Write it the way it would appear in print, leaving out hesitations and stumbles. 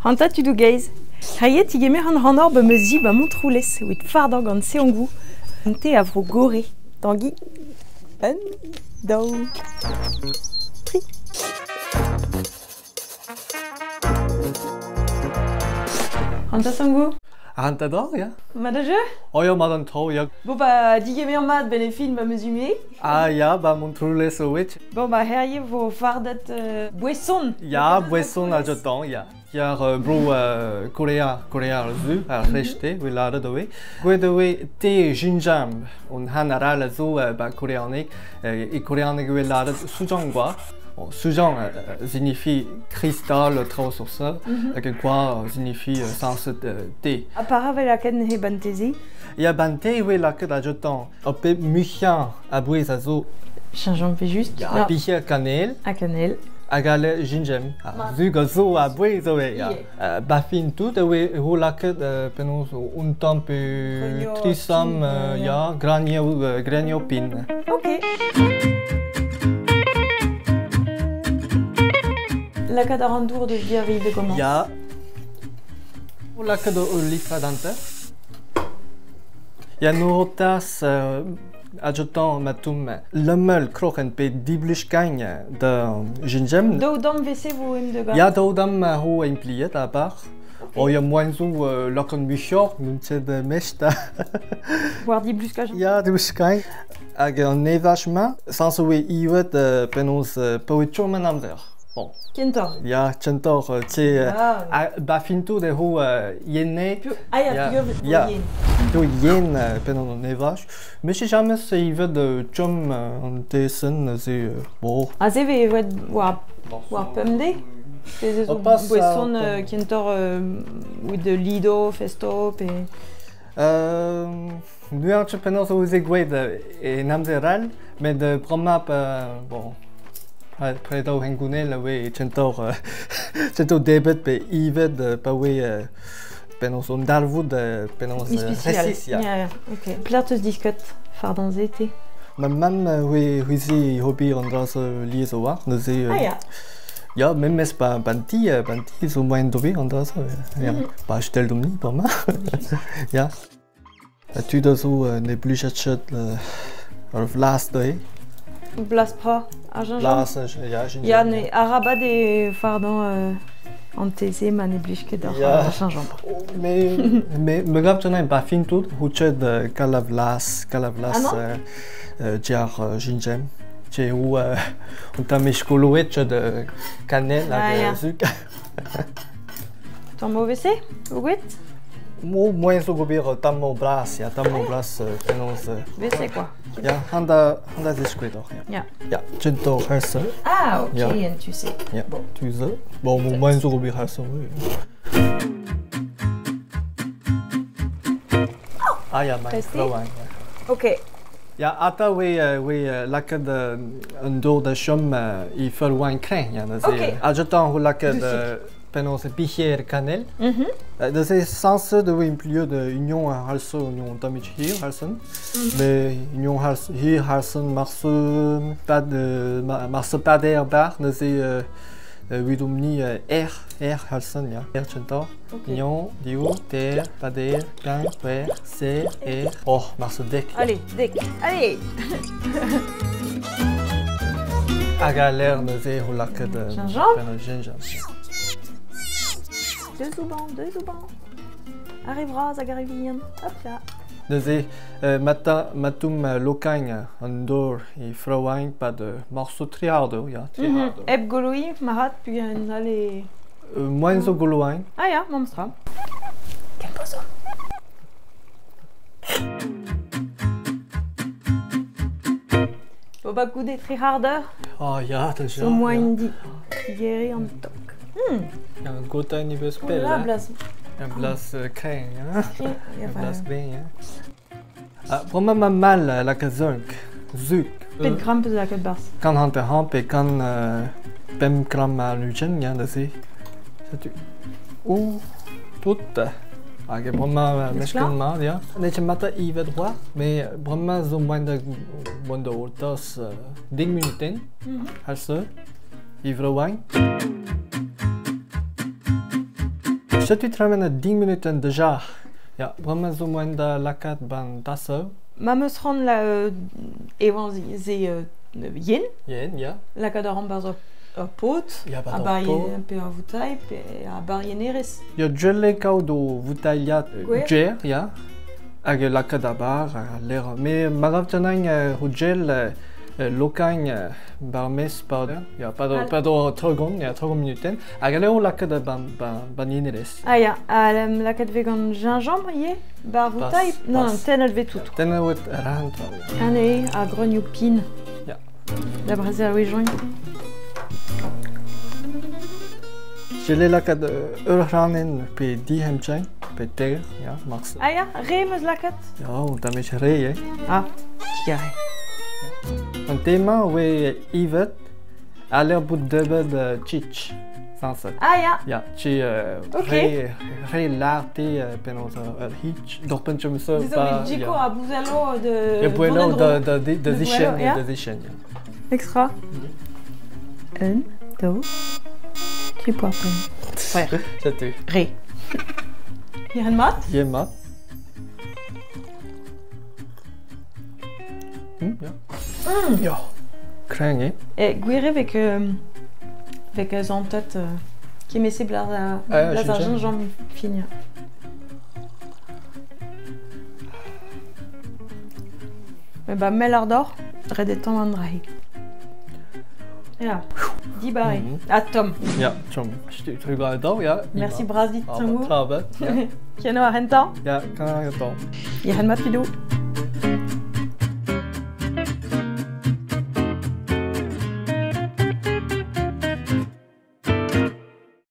Hanta tudoù gaezh. Haie tigemer an hanor ba ma zi ba Montroulez evit fardañ gant Seongou. Un te a vro Gore. Tangi. Un, daou, tri. Hanta Seongou. Hanta dor, ya. Mat a jeu? Oh ya, mat an traoù, ya. Bon ba digemer mat ben e fin ba meus ume. Ah ya, ba Montroulez o wech. Bon ba herie vo fardet boeson. Ya, boeson a jotan, ya. Yar bro Korea, Korea ar Su, ar c'hrechte, oe lâret oe. Gwelet oe te gingembre, on han arall a zo ba koreaneg. E koreaneg oe lâret sujeonggwa. Bon, sujeong signifie cristal, traoù sur ça, hag gwa signifie sañset te. Ha para vel lakaet neuze bantezi? Ya, bante oe lakaet a jotan. Ur pep muiañ a bouez a zo. Gingembre juste. Ya, pic'her kanel. Ha kanel. Hag al gingembre. Zug a zo a bouez oe, ya. Ba fin tout e oe ho lakaet penaos un tamm pe tri samm, ya, granioù, granioù pin. Ok. Lakaat a ran dour da virviñ da gomañs. Ya. O lakaat ul litrad hanter. Ya, no tas adjotañ ma tomm lemel kroc'hen pe dibluch-kagn da gingembre. Daou damm WC vo em da Ya, daou damm ho impliet a-part. Oh, ya moaien zo lakaat muioc'h, n'on ket mest. War dibluskaj. Ya, dibluskagn. Hag an evaj-mañ, sañs oe ivez penaos pa oe chom an amzer. Bon. Kentoc'h. Ya, kentoc'h, te ba fin tout eo yen-nez. Ah ya, ya, yen. Eo yen penaos an evaj. Mais si jamais ivez chom an tesenn neuze bon. Aze vez evet war war pemdez? Pe zo boeson kentoc'h with the lido, festo pe... N'ouian ket penaos o veze gwelet en amzer all, met bremañ bon, predoù hengounel a oe kentoc'h kentoc'h debret pe evet pa oe penaos an darvoud penaos resis, ya. Ya, ya, ok. Pelec'h teus disket fardañ se te? Ma mamm oe c'hwezi ober an dra-se lies a-walc'h, neuze... Ah ya. Ya, memes ba an ti, ba an ti zo moaien d'ober an dra-se. Ya, ba steldomp-ni bremañ. Ya. Ha tud a zo ne blijat ket ur vlas dezhe. Blas pra, ar gingembre? Blas, ya, gingembre. Ya, ne arabat eo fardañ an te-se ma ne blij ket deoc'h ar gingembre. Me, me gav ganin ba fin tout, c'hout kalavlas, kalavlas diar gingembre. Che ou un tamm eskoloet de kanel hag suk. Tamm OVC, o gwet? Mo moaien zo gober tammoù bras, ya, tammoù bras penaos... WC, quoi. Ya, handa, handa zeskouedoc'h, ya. Ya. Ya, kentoc'h herse. Ah, ok, Ya. en tu sais. Ya, Bon. tu se. Bon, mo moaien zo gober herse, oui. Ah ya, ma Presti? ya. Ok. Ya, atav oe oe lakaet un dour da chom e feul kreñv, ya, neuze. Ok. Adjotañ ho lakaet Dousik. penaos bicher kanel. Neuze sañset e oe impliet Union ar Halso, Union tammig hir Halsen. Mais Union hir Halsen marse pad marse pader bar, neuze Widomp-ni R, R Halsen, ya. R kentoc'h. Ok. Union, div, ter, pader, peñ, c'hwec'h, se, R. Oh, marse dek. Allez, dek. Allez. Hag al lec'h neuze ho lakaet Gingembre? penaos gingembre. Deux ouban, deux ouban. Ar re vras hag ar re vihan. Hop là. Neuze, mata, matum lokagn an dor e fraoagn pad morso triardo, ya, triardo. Hep goloiñ, marc'had, puis un all e... Moaien zo goloagn. Ah ya, memes tra. Tempo zo. Bon ba goude tri c'hard eur, Oh ya, da zo moaien di digeriñ an tok. Ya, gotañ ivez pell, La hein. blas. Ya, blas kreñv, hein. Ya, Blas kreñv, hein. Ah, bremañ ma mal lakaat zunk. Zuk. Pet gram peus lakaet barzh? Kant hanter pe kant pemp gram a lujen, ya, neuze. Setu. O, tout. Hag e bremañ mesket mat, ya. N'eo ket mat ivez droit, mais bremañ zo moaien da moaien da otas dek munutenn, halse, ivre oain. Setu tremenet 10 munutenn dija. Ya, bremañ zo moaien da lakaat 'ba'n tasoù. Ma 'm eus c'hoant la, evañ se yen. Yen, ya. Lakaat a ran 'barzh ur pod, Ya, a 'barzh ur bar pod. pe ur voutailh, pe a bar yenerez. Ya, gwell eo kaout o voutailhad Gwer. gwer, ya. Hag lakaat a-bar lec'h. Me ma gav ganin o gel lokañ bar mes pa ya pa Ah. pa do 30 ya 30 minuten hag eo lakaat ban yenerez. Ah ya, ha lakaat vez gant gingembre ivez Bar voutailh? Non, Pas. tennet vez tout. Tennet out ran Anez, ha greunioù pin. Ya. Da breservejoñ. Gelle lakaat ur c'hranenn pe dihemchañ pe teir, ya, marse. Ah ya, re 'm eus lakaat? Ya, on tammig re, eh? Ah, digarez. An tema oe evet a l'air bout debet chich, sañset. Ah ya, Ya, chi Ok. re larte penaos ur hitch d'oc'hpenn chom se Désolé, Djiko a bouzello de... E boello da da da da De zichen, boello, ya. da zichen, ya. Extra. Un, daou, tri poar pen. Ouais, Setu. re. Yen mat? Yen mat. Ya. Ya. Kreñv eo. E gwir eo vek vek zantet kemese blaz a, Ah, blaz ar gingembre. gingembre fin. ya. Me ba mel ar dor, ret eo tamm an dra-he. Ya, dibaré. Ha tomm. Ya, chom. Trugarez daou, ya. Merci bras dit Ah, Tango. Tra, ya. Keno ar rentañ. Ya, kan ar rentañ. Yen mat, Ludo.